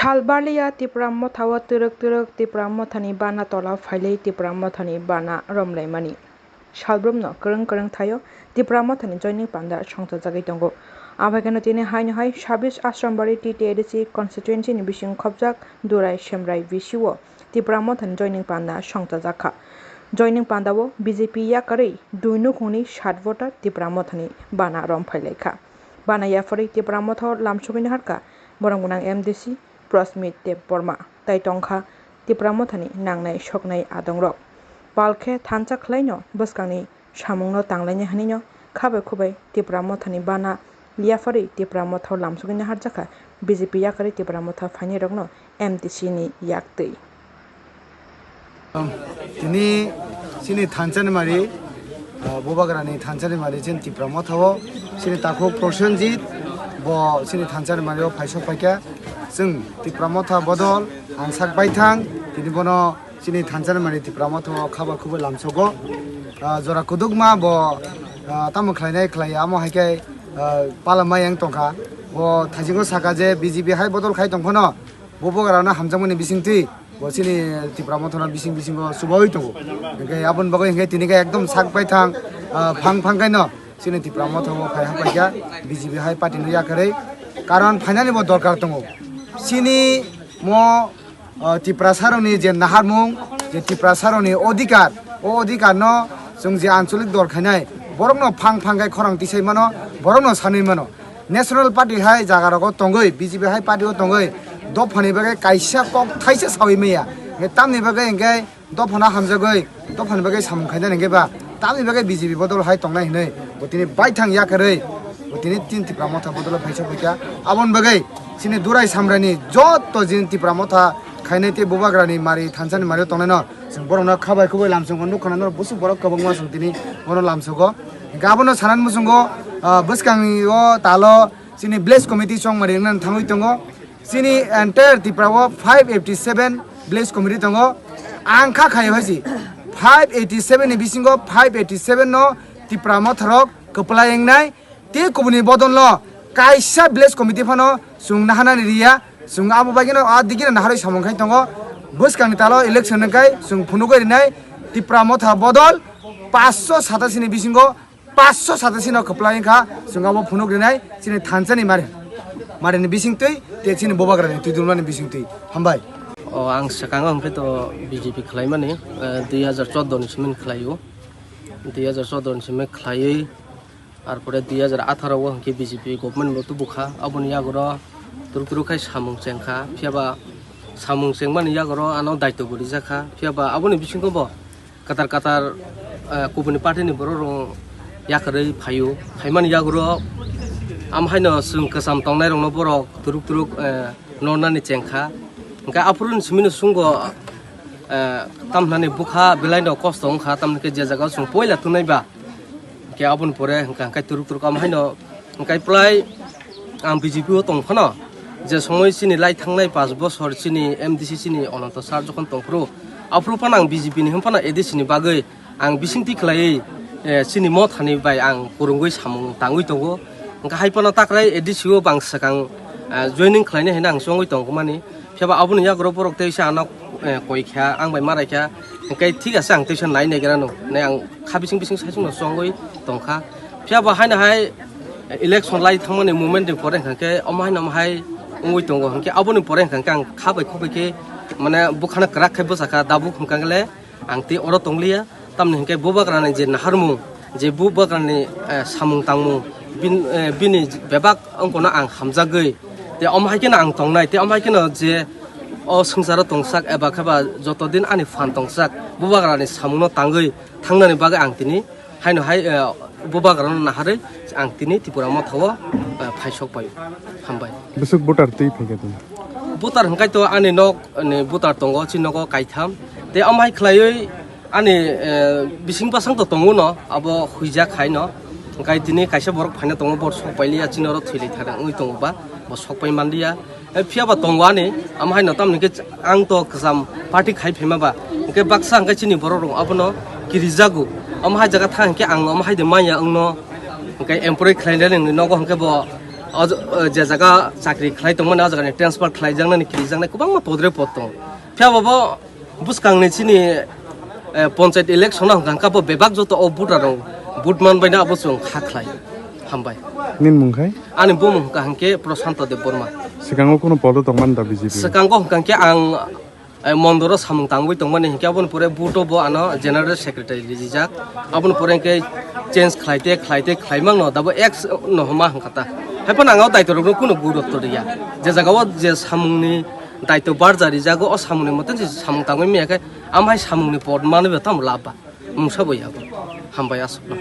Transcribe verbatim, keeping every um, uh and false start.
Salbarliya Tipra Motha o twrwk twrwk Tipra Mothani bana tola phailai Tipra Mothani bana romlaimani. Salbrumno kwrwng kwrwng thaio Tipra Mothani joining panda songchajagwi tongo. Abaikeno tini haino hai sabis Asrambari T T A D C constituency ni bising khopjak Durai Semrai V C o Tipra Mothani joining panda songchajakha. Joining panda o B J P yakarwi dui nukhungni sat voter Tipra Mothani bana rom phailaikha. Bana yapharwi Tipra Motha o lamsogwi naharkha borok gwnang M D C Prosmit Debbarma tai tongkha Tipra Mothani nangnai soknai adongrok. Pal khe thansa khlaino bwskangni samungno tanglainai hwnwino khabai khubai Tipra Mothani bana yapharwi Tipra Motha o lamsogwi naharjakha B J P yakarwi Tipra Motha phainairokno M D C ni yaktwi. Tini chini thansa ni mari, ah, Bubagrani thansa ni mari chini Tipra Motha o chini takhuk Prosenjit bo chini thansa ni mari o phaisok phaikha. Chwng Tipra Motha bodol ang sak baithang tini bono chini thansa ni mari Tipra Motha o khaba khubui lamsogo. Ah, jora kudukma bo, ah, tamo khlainai khlaiya amo hai khe, ah, pala mai yang tongkha. Bo thaisingo saka je B J P hai bodol khai tongphano Bubagrano hamjakmani bisingtwi bo chini Tipra Mothano bising bisingo chubaui tongo. Hingke aboni bagwi hingke tini khe ekdom sak baithang, ah, phang phang kaino chini Tipra Motha bo phai hapaikha B J P hai party no yakarwi. Karon phainani bo dorkar tongo. Chini mo, ah, Tiprasarokni je naharmung, je Tiprasarokni odhikar, o odhikar no chwng je ancholik dol khainai, borokno phang phang khe khorang tisai mano, borokno sanwi mano. National Party hai jaga rogo tongwi, B J P hai party o tongwi, dophani bagwi kaisa kok thaisa sawi maya. Hingke tamni bagwi hingke dophano hamjagwi, dophani bagwi samung khainani hingke ba, tamni bagwi B J P bodol hai tongnai hinwi, bo tini baithang yakarwi, bo tini tin Tipra Motha bodol phai sokphaikha. Aboni bagwi chini Durai Samrani joto jin Tipra Motha khainai tei Bubagrani mari thansani mari tongnaino chwng borokno khabai khubui lamsongo nukha na norok busuk borok kwbangma chwng tini bono lamsogo. Hingke abono sanani muchungo, ah, bwskangni o talo chini village committee chongmari wngna thangwi tongo. Chini entire Tripura o five eighty seven village committee tongo. Ang kha khayo hai si five eighty seven ni bisingo five eighty seven no Tipra Motharok kwplai wngnai. Tei kubuni bodolno kaisa village committee phano chwng naharnani riya. Chwng abo bagwino a digino naharwi samung khai tongo. Bwskangni talo election wngkhai chwng phunugwi rinai Tipra Motha bodol paanch sho satasini bisingo paanch sho satasino kwplai wngkha. Chwng abo phunuk rinai chini thansani mari, marini bisingtwi tei chini Bubagrani twi dulmani bisingtwi. Hambai. O, ang swkango hwnkhe to B J P khlaimani, eh, dui hajar chordo ni simi khlaio. Dui hajar chordo ni simi khlaiwi, arpore dui hajar atharo o hwnkhe B J P government bo tubukha, aboni yagoro turuk turuk khai samung chengkha, phiyaba samung chengmani yagoro ano daityo bo rijakha, phiyaba aboni bisingo bo kwtal kwtal, eh, kubuni party ni borok rok yakarwi phaio, phaimani yagoro am haino chwng kwcham tongnai rokno borok turuk turuk, eh, nornani chengkha, hwnkhe aphuru ni simi no chwngbo, eh, tamhinani bwkha belai no kosto wngkha, tamni hwnkhe je jaga o chwng poila tongnai ba, hwnkhe aboni pore hwnkha hwnkhe turuk turuk am haino hwnkhe pwlai ang B J P o tong phano, je somoi chini lai thangnai paanch bosor chini M D C chini Ananto sir jokhon tongphuru, aphuru phano ang B J P ni hwn phano A D C ni bagwi ang bisingtwi khlaiwi, eh, chini Mothani bai ang kwrwngwi samung tangwi tongo. Hwnkhe hai phano takrai A D C o bo ang swkang, eh, joining khlainai hinwi ang chongwi tongmani. Phiya ba aboni yago rok borok teisa ano, eh, koi kha, ang bai marai kha. Hwnkhe thik ase ang teisa nai naigra no, hinwi ang kha bising bising saichung no chongwi tong kha. Phiya ba haino hai election lai thangmani moment ni pore hwnkhe omo haino omo hai wngwi tongo. Hwnkhe aboni pore hwnkhe ang kha bai khuk bai khe mane bwkhano kwrak khe bwsa kha, dabuk hwnkhe le ang tei oro tong liya. Tamni hwnkhe Bubagrani je naharmung, je Bubagrani, eh, samung tangmung, bin-, eh, bini bebak wngkha no ang hamjagwi, tei omo hai kheno ang tongnai, tei omo hai kheno je o swngcharo tongsak eba khe ba joto din ani phan tongsak, Bubagrani samungno tangwi thangnani bagwi ang tini haino hai, eh, Bubagrano naharwi ang tini Tipra Motha o, eh, phaisok pai. Hambai. Bwswk voter twi phaikha tini? Voter hwnkhe to ani nok ni voter tongo, chini nogo kaitham. Tei omo hai khlaiwi ani, eh, bising bwsang to tongo no, abo huijak hai no. Hwnkhe tini kaisa borok phaina tongo, bo sok pai liya, chini oro thwi lai thada wngwi tongo ba, bo sok pai man liya. Eh, phiya ba tongo ani, omo hai no tamni khe ang to kwcham party khai phaima ba. Hwnkhe baksa hwnkhe chini borok rok abono kirijago. Omo hai jaga thang hwnkhe ang omo hai de manya wngno. Hwnkhe employee khlai nai nini nogo hwnkhe bo O j-, o je jaga chakri khlai tongmani, o jagani transfer khlaijaknani, kirijaknai kwbangma podre pod tongo. Phiya bo bo bwskangni chini, eh, panchayat election o hwnkha khe bo bebak joto o voter rok vote man baina abo chwng kha khlai. Hambai. Nini mung khai? Ani bumung hwnkha hwnkhe Prashanto Debbarma. Swkango kuno podo tongmani da B J P? Swkango hwnkha hwnkhe ang, eh, mondoro samung tangwi tongmani hinkhe aboni pore vote o bo ano general secretary rijak. Aboni pore hinkhe change khlaite, khlaite, khlaimang no dabo ex no homa hwnkha ta. Haiphano ang o daityo rokno kuno gurutto riya. Je jaga o je samungni daityo barja rijago, o samungni mote je samung tangwi maya khe, amhai samungni pod manwi bo tamo lab ba. Mungsa bo yabo. Hambai aswkno.